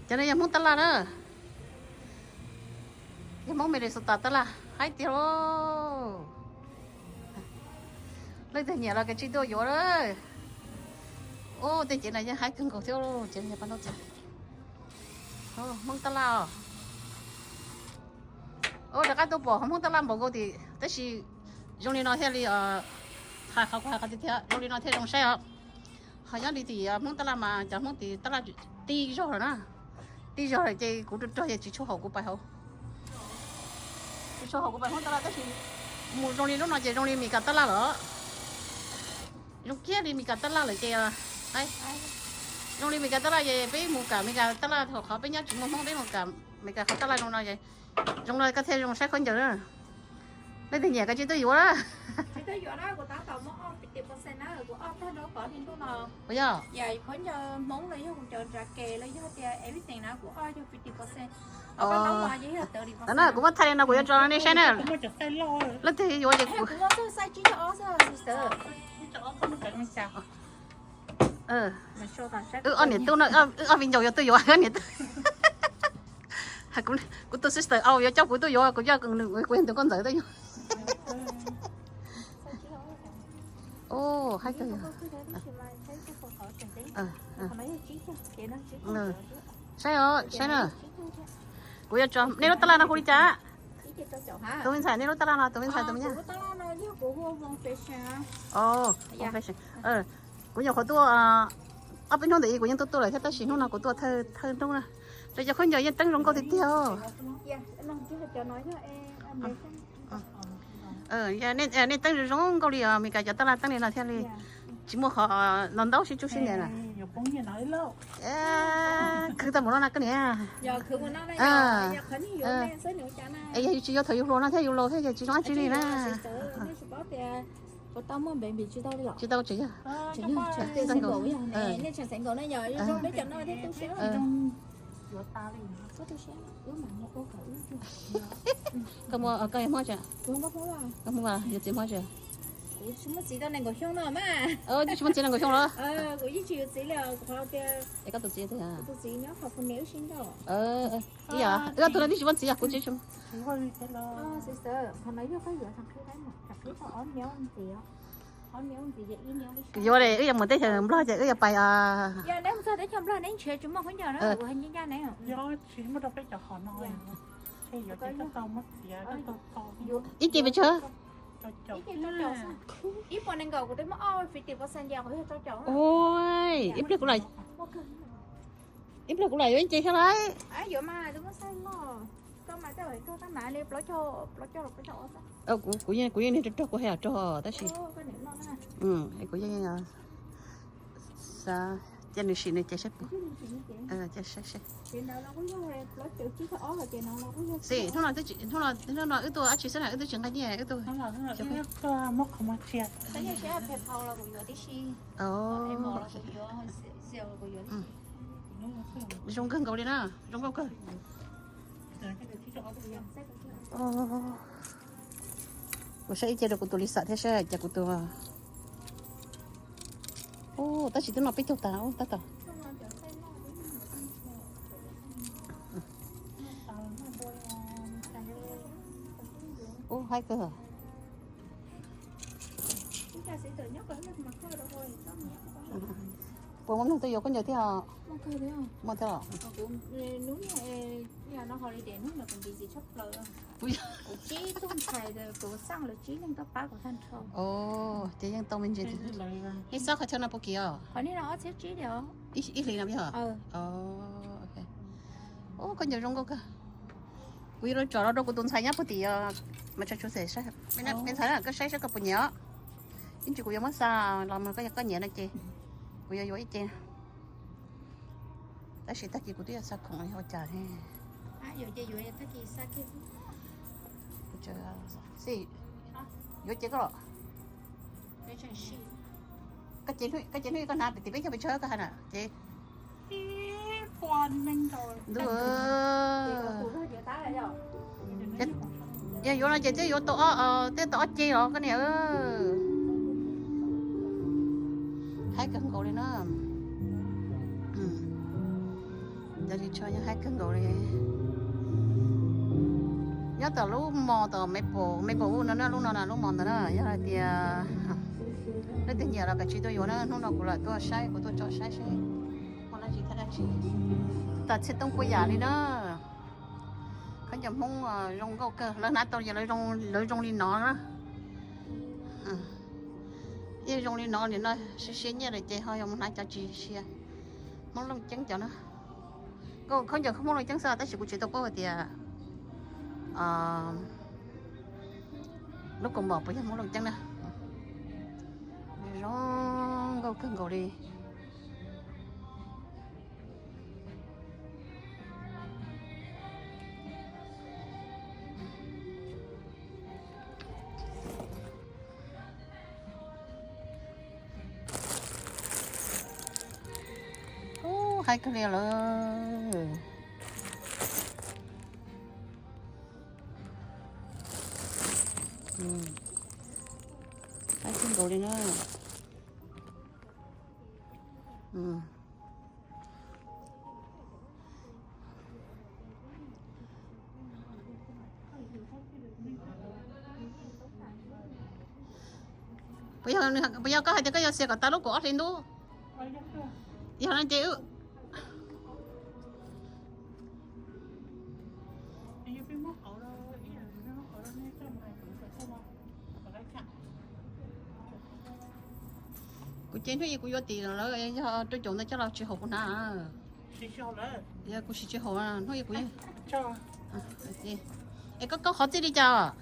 Cov no yog Hmoob tab laj na, yog Hmoob Minnesota tab laj haib tiag lauj. Leej twg nyiam los kav tsij tuaj yuav na. Ub, tej cev no yeej haib kawg nkaus thiab, cev no yog paj ntaub txav. Hmoob tab laj os. Ub, rov qab tuaj pom Hmoob tab laj npaum nkaus tim, tab sis zoo li no thiaj li, hais qhov kuv hais qhov tiag tiag, zoo li no thiaj zoo saib os. Ho nyob li tim Hmoob tab laj mas cov Hmoob tim tab laj tij zog lawm na, tij zog lawm ces kuv rog rog ces tsis tshua haum kuv pais hauv, tsis tshua haum kuv pais Hmoob tab laj tab sis mus zoo li lub no ces zoo li Mes Kas tab laj lawm. Zoo kiag li Mes Kas tab laj lawm ces, zoo li Mes Kas tab laj ces peb mus kam Mes Kas tab laj thaum qhov peb nyob tsis muaj Hmoob peb mus kam Mes Kas qhov tab laj zoo no, zoo no koj thiaj zoo saib khaub ncaws na. Leej twg nyiam koj tsis tuaj yuav na. Ua yog, na kuv muab thaij li no kuv yuav tso nej saib na. Leej twg yuav ces kuv, wb ob niam tub no, wb ob viv ncaus yuav tuaj yuav niam tub. Kuv tus sister au yuav coj kuv tuaj yuav, kuv coj nws, kuv yog tus nkauj ntxawm tuaj yuav. Ub, haib kawg. Saib os, saib na. Kuv yuav tso nej lub tab laj no hu li cas? Tus me ntxhais, nej lub tab laj no, tus me ntxhais tus me nyab. Kuv nyuam qhuav tuaj ob peb hnub ntawd kuv yeej tuaj tuaj lawm thiab tab sis hnub no kuv tuaj thawj hnub na. Rau cov khaub ncaws yeej teeb zoo nkauj tiag tiag. Nej teeb zoo zoo nkauj li os, Mes Kas cov tab laj teeb li no thiaj li tsis muaj qhov ntau ntau sib tsuj sib ntiag na. Khwv tau mus no na koj niam. Es yog yus tsis yuav thaum yus hluas no thiab yus laus thiab ces tsis zoo dab tsi li na. Tsis tau tsis yog. Koj muaj, koj muaj, yuav txiv hmoob tsis? Tsis muaj txiv nees nkaum xyoo los? Es koj tus txiv twg? Ib yam wb ob tug no twb tsis muaj txiv, yog kuv tsis. Kuv yuav li, wb yuav mus teb chaws Nplog ces wb yuav pais. Ib ce pes tsawg? Ua, ib pliag kuv los, ib pliag kuv los yuav ib ce thiab lauj. Kuv yeej, kuv yeej niag rog rog kuv hais rog tab sis kuv yeej xav cia nws sim nws ces saib puas. Hnub no, hnub no wb tuaj dab tsi xwb na, wb tuaj tsis nqa nyiaj, wb tuaj. Zoo kawg nkaus li na, zoo nkauj kawg. Kuv saib ib ce rau kuv tus Lisa thiab saib cas kuv tus. Ub, tab sis twb no peb caug tag ub tab tom. Ub, haib kawg. Puas muaj neeg tuaj yuav khaub ncaws thiab? Muaj thiab los? Ces yeej tau me ntsis. Nej xob qhov chaw no puas kim os? Ib hlis no peb os. Ub, khaub ncaws zoo nkauj kawg. Kuv yuav los tsom los rau kuv tus ntxhais nyob puag tim Massachusetts saib. Me ntxhais na, koj saib saib koj puas nyiam os. Ib ntsis kuv yuav muab xa los mas koj yog koj nyiam no ces kuv yuav yuav ib ce. Tab sis tag kis kuv twb yuav xa khoom ua cas ne. Yuav ces koj los. Koj ces hnub koj hnav tim peb caug pes tsawg koj hais na ces. Ntuj, yog yuav no ces twb yuav tau ob, twb tau ob ce los koj niam. Haib kawg nkaus li na. Cov ris tsho yog haib kawg nkaus li. Nyob tom lub mos tom Maple, Maplewood no na, lub no na, lub mos ntawd na, yog hais tias leej twg nyiam los kav tsij tuaj yuav na, hnub no kuv lam tuaj saib, kuv tuaj tsom saib seb muaj dab tsi thab dab tsi. Tam txhiaj tooj puas yam li na. Khaub ncaws Hmoob zoo nkauj kawg, lawv hnav tau ces lawv zoo li no na. Yeej zoo li no, nim no siav siav nyiaj lawm ces ho yuav mus hnav cov tsis siav. Hmoob Looj Ceeb cov na. Khaub ncaws Hmoob Looj Ceeb xwb tab sis kuv tsis tau paub hais tias lub kaus mom puas yog Hmoob Looj Ceeb na. Zoo nkauj kawg nkaus li. Ub, haib kawg li lawm. Haib kawg nkaus li na. Puas yog koj hais tias koj yuav xiav kom tag lub kaum ob hlis ntuj? Yog no ces wb Kuv ces hnub ib kuv yuav tim lawv, yog rau caum ntawd coj los tsis haum kuv hnav. Yog kuv siv tsis haum, hnub ib kuv yeej. Es koj, koj qhov txij li cas?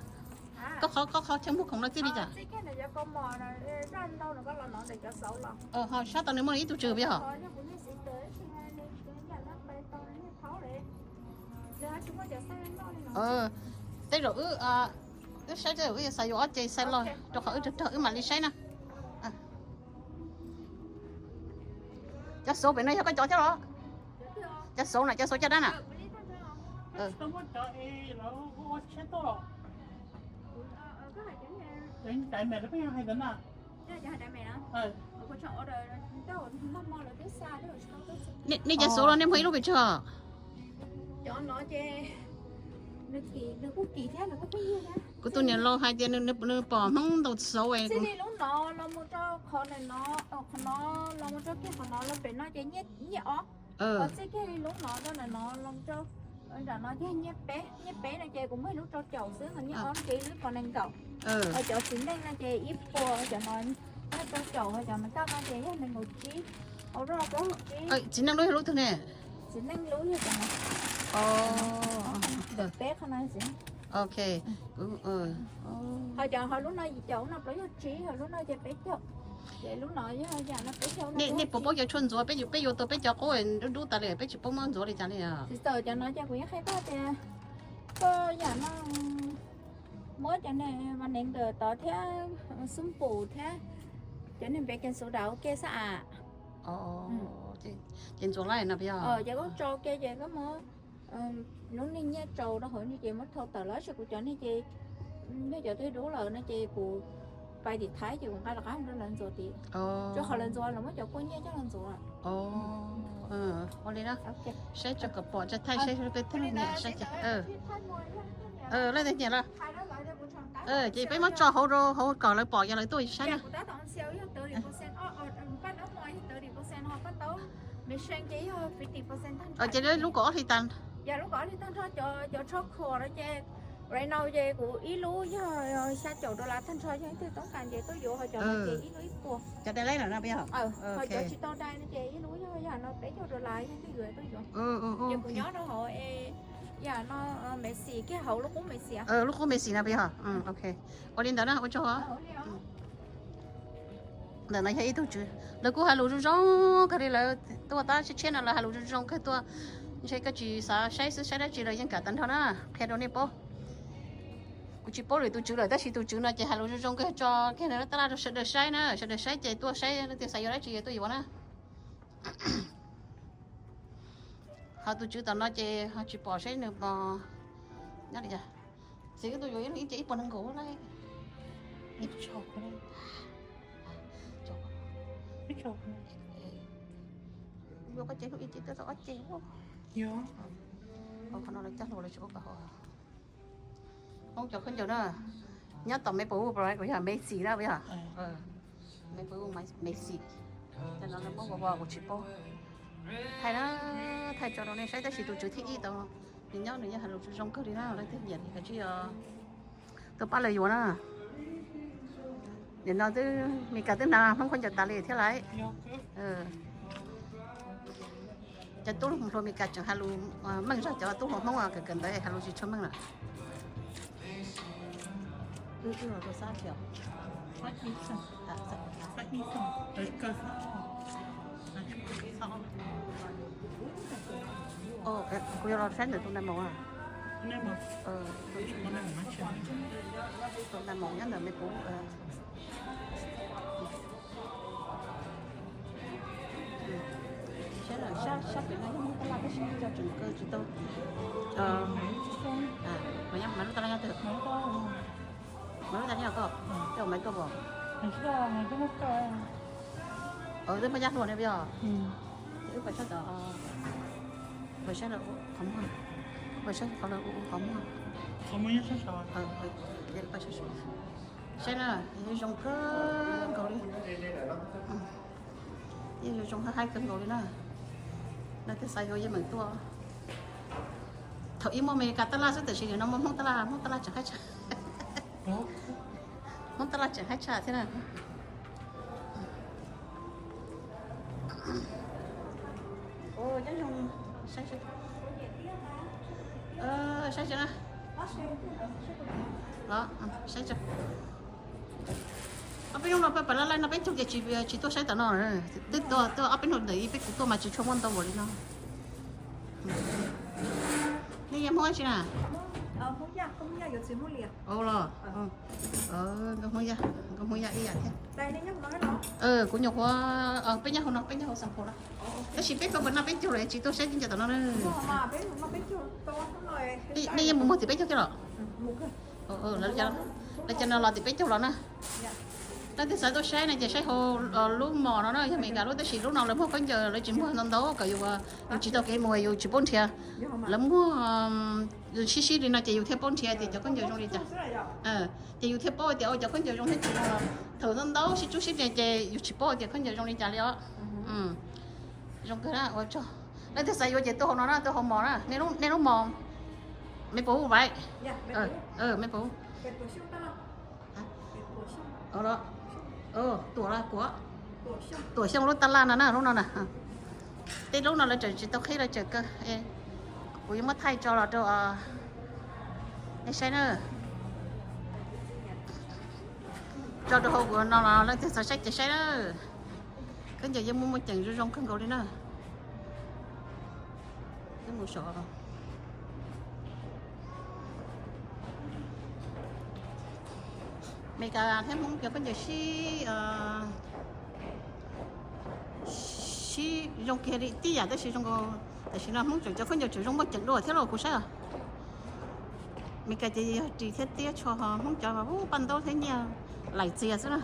Koj qhov, koj qhov chaw muag khoom no txij li cas? Ho sab tod nws muaj ib tug tswv puas yog? Tej zaum wb, wb saib tej zaum wb yuav xav yuav ob ce xais los rau qhov wb rog rog wb mam li saib na. Cov xauv pem no yog koj cov thiab los? Cov xauv na, cov xauv caj dab na. Nej cov xauv los nej muag ib lub pes tsawg os? Kuv tus niam laus hais tias nws pom Hmoob ntau xauv. Nyiaj ob. Txij kiag li lub no rau ntawm no los mus rau nram no ces nyiaj peb, nyiaj peb no ces kuv muag ib lub rau caum xwb, ho nyiaj ob no ces ib lub kaum nees nkaum. Ho cov txiv neej no ces ib puas, cov no yog rau caum, ho cov no kaj no ces yog nees nkaum tsib. Au, rau plaub tsib. Txiv neej lub yog lub twg ne? Txiv neej lub yog cov no. Ntawm peb qhov no txiv neej. Ok. Ho cov, ho lub no yim caum, lub no plaub yog tsib, ho lub no ces peb caum. Ces lub no yog yam no peb caum. Nej puas paub cov tshuaj ntxuav? Peb yuav, peb yuav tau peb cov qub dub dub tas li, peb tsis paub muab ntxuav li cas li os. Tsis tau, cov no ces kuv yeej qhia koj tias koj yam no muab cov niag vas neev ntawm tod thiab xub npum thiab cov niag npe ke xu dav ua ke xwb as. Ces ntxuav laij no puas yog? Ces koj tsau kiag ces koj muab lub niag nyiaj tsau rau hauv no ces muab thau tawm los, tab sis kuv cov niag ces yog cov twb dub lawm no ces kuv pais tim Thaib ces kuv nqa rov qab rau lawv ntxuav tim, rau qhov lawv ntxuav lawv muab cov kua nyiaj coj los ntxuav. Ua li na, saib tso kom pom tso thaij saib peb thaij niam saib. Leej twg nyiam los? Ces peb muab tso hauv, hauv kom lawv pom, yog lawv tuaj saib na. Ces lub kaum ob hli tag. Cov tsho khuam no ces right now ces kuv ib lub yog xya caum dollar tag nrho, yog leej twg toob kas ces tuaj yuav, ho cov no ces ib lub ib puas. Cov dai laib no na puas yog? Ho cov tsis tau dai no ces ib lub yog yam no peb caug dollar, yog leej twg yuav tuaj yuav. Ces kuv nyob rau hauv yam no Macy's kiag, hauv lub qub Macy's. Lub qub Macy's no puas yog? Ok. Ua li ntawd na, ua tsaug. Ntawm no yog ib tug tswv, lawv kuj hais lus zoo zoo kawg li, lawv tuaj tab tshiab tshiab no lawv hais lus zoo zoo kawg tuaj, ntshe koj tsis xav saib xwb saib dab tsi los yeej kam tag nrho na, qhia rau nej paub. Kuv tsis paub lwm tus tswv lawm tab sis tus tswv no ces hais lus zoo zoo kawg, tso kiag nws lub tab laj rau sawv daws saib na, sawv daws saib ces tuaj saib, leej twg xav yuav dab tsi tuaj yuav na. Ho tus tswv tom no ces ho tsis pom saib nws pom nyob li cas. Txiv, koj tuaj yuav ib leeg ib ce ib puas nees nkaum lawm. Ua koj ces hlub ib ce twb tau ob ce. Qhov no lawv cog hlua lawv tsis pub pab hauv. Hmoob cov khaub ncaws na, nyob tom Maple Wood Parade kuv yog Macy's na, yog Maple Wood Macy's. Cov no lawv muab vov vov kuv tsis paub. Thaij na, thaij tso rau nej saib tab sis tus tswv thib ib tau nws nyob nws yeej hais lus zoo kawg li na, leej twg nyiam li kav tsij tuaj pab lawv yuav na. Nim no twb Mes Kas twb hnav Hmoob khaub ncaws tas li thiab lauj. Cov tub hluas Mes Kas tseem hais lus meej zog, cov tub hluas Hmoob kawm kawm ntawv hais lus tsis tshua meej lawm. Kuv yuav los saib ntawm tus nai maum. Tus nai maum nyob ntawm me kuv. Sab pem no yog Hmoob tab laj tab sis cov tseem kaw tsis tau. Mas lub tab laj nyob twg? Mas lub tab laj nyob koj, coj maiv tuaj pom. Twb muaj yaj hluas ne yog. Wb pais sab tom, pais sab lawv ua qhov muag, pais sab qhov lawv ua qhov muag. Saib na, zoo kawg nkaus li. Yeej zoo zoo haib kawg nkaus li na. Leej twg xav yuav yeej meem tuaj. Thaum ub muaj Amelikas tab laj xwb, tam sim no muaj Hmoob tab laj, Hmoob tab laj tseem haib tshaj. Hmoob tab laj tseem haib tshaj thiab na. Saib tso, saib tso. Ob peb hnub no peb pais laj laj no peb caug ces tsis, tsis tuaj saib tom no. Twb tuaj, tuaj ob peb hnub ntawm ib peb kuv tuaj mas tsis tshua muaj ntau npaum li no. Nej yog Hmoob dab tsi na? Los, nkauj Hmoob Yaj, nkauj Hmoob Yaj ib yam thiab. Kuv nyuam qhuav, peb nyob hauv no, peb nyob hauv Xeem Phaum no. Tab sis peb pab pab no peb caug lawm tsis tuaj saib tib nco tom no na. Nej yeej mus muag tim peb caug thiab los? Lawv cov no los tim peb caug los na. Leej twg xav tuaj saib no ces saib hauv lub mos no na, yog Amelikas lub, tab sis lub no lawv muag khaub ncaws lawv tsis muag ntau ntau kom yus, yus tsis tau kev mus yus tsis paub nrhiav. Lawv muag sib sib li no ces yus thiaj paub nrhiav tias cov khaub ncaws zoo li cas. Ces yus thiaj paub tias ua cov khaub ncaws zoo thiab tsis zoo. Thaum ntau ntau sib tsub sib nrhiav ces yus tsis paub tias khaub ncaws zoo li cas li os. Zoo kawg na, ua tsaug. Leej twg xav yuav ces tuaj hauv no na, tuaj hauv mos na, nej lub mos, Maple Wood right? Maple Wood. Tuam, Tuam Xyooj lub tab laj no na, lub no na. Tej lub no lawv tseem tsis tau qhib, lawv tseem kaw. Kuv yuav muab thaij tso los rau nej saib na. Tso rau hauv kuv no los leej twg xav saib ces saib na. Khaub ncaws yeej muaj muaj ceem zoo zoo kawg nkaus li na. Twb mus saum Amelikas thiab Hmoob cov khaub ncaws sib, sib zoo kiag li tib yam tab sis zoo nkaus tam sim no Hmoob tseem cov khaub ncaws tseem zoo muaj ceem dua thiab los kuv saib os. Amelikas ces yog ris thiab tiab tsho, ho Hmoob cov paj ntaub thiab nyiaj laim txias xwb na.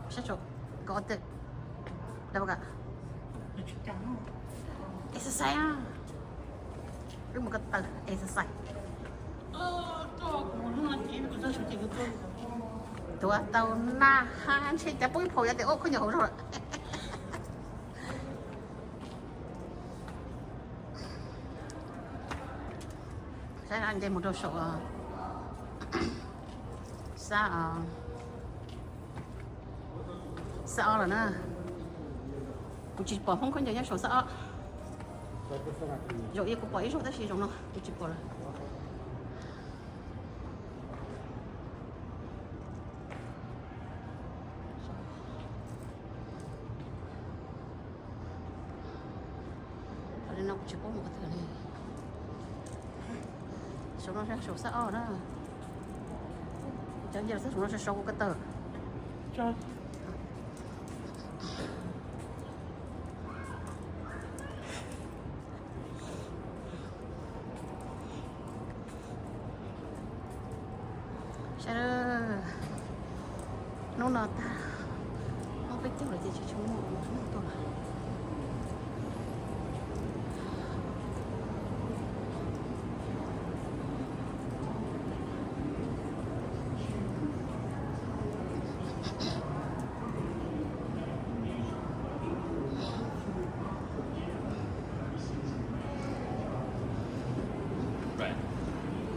Saib tso, kov tes, exercise, wb mus ko taw exercise. Tuav tau na, ha ntshe cas poob ib phaum yuav tias ua khaub ncaws hauv zog lawm. Saib na, nce mus rau saum xab, xab ob lawm na. Kuv tsis pom Hmoob khaub ncaws nyob saum xab ob. Zaum ib kuv pom ib zaug tab sis zaum no kuv tsis pom lawm. Thaum li no kuv tsis paub mus qhov twg li. Saum no saum xab ob na. Cov nce los txog saum no sau kuv ko taw. Saib, Hnub no tag, hnub peb caug lawm ces tsis tshua muaj neeg tuaj.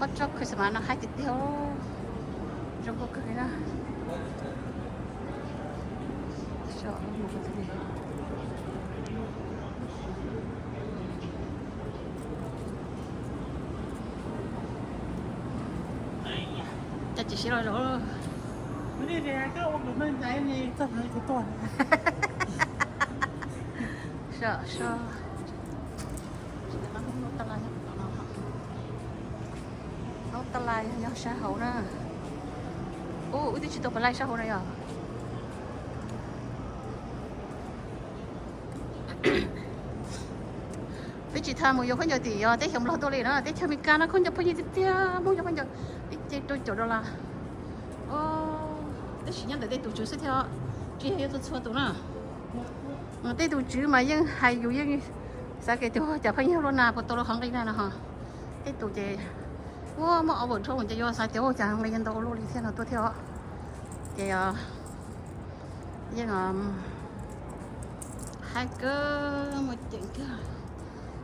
Ob tsob Christmas no haib tiag tiag, zoo nkauj kawg li na. Cov tsis siv los lawm. Soj soj. Hnub taj laj yog sab hauv na. Ub, wb twb tsis tau pab laij sab hauv no yog. Peb tsis tau mus yuav khaub ncaws tim yog teb chaws Nplog tuaj li na, teb chaws Amelikas no khaub ncaws pheej yig tiag tiag, Hmoob yuav khaub ncaws ib ce rau caum dollar. Tab sis nyob ntawm tej tus tswv xwb thiab, tsis yog yuav txhua txhua tus na. Tej tus tswv mas yeej hais yus yeej xav tias cas pheej yog lub nas puas tau lub qhov nqi na no ho. Tej tus ces ua muaj over dhau ces yuav xav tias ua cas nqi ntau ua luaj li thiab no tuaj thiab os. Ces yeej haib kawg, muaj ceem kawg,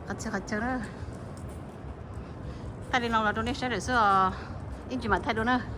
qhov txhia qhov chaw na. Thaij li no los rau nej saib lawm xwb os, ib ntsis mam thaij dua na.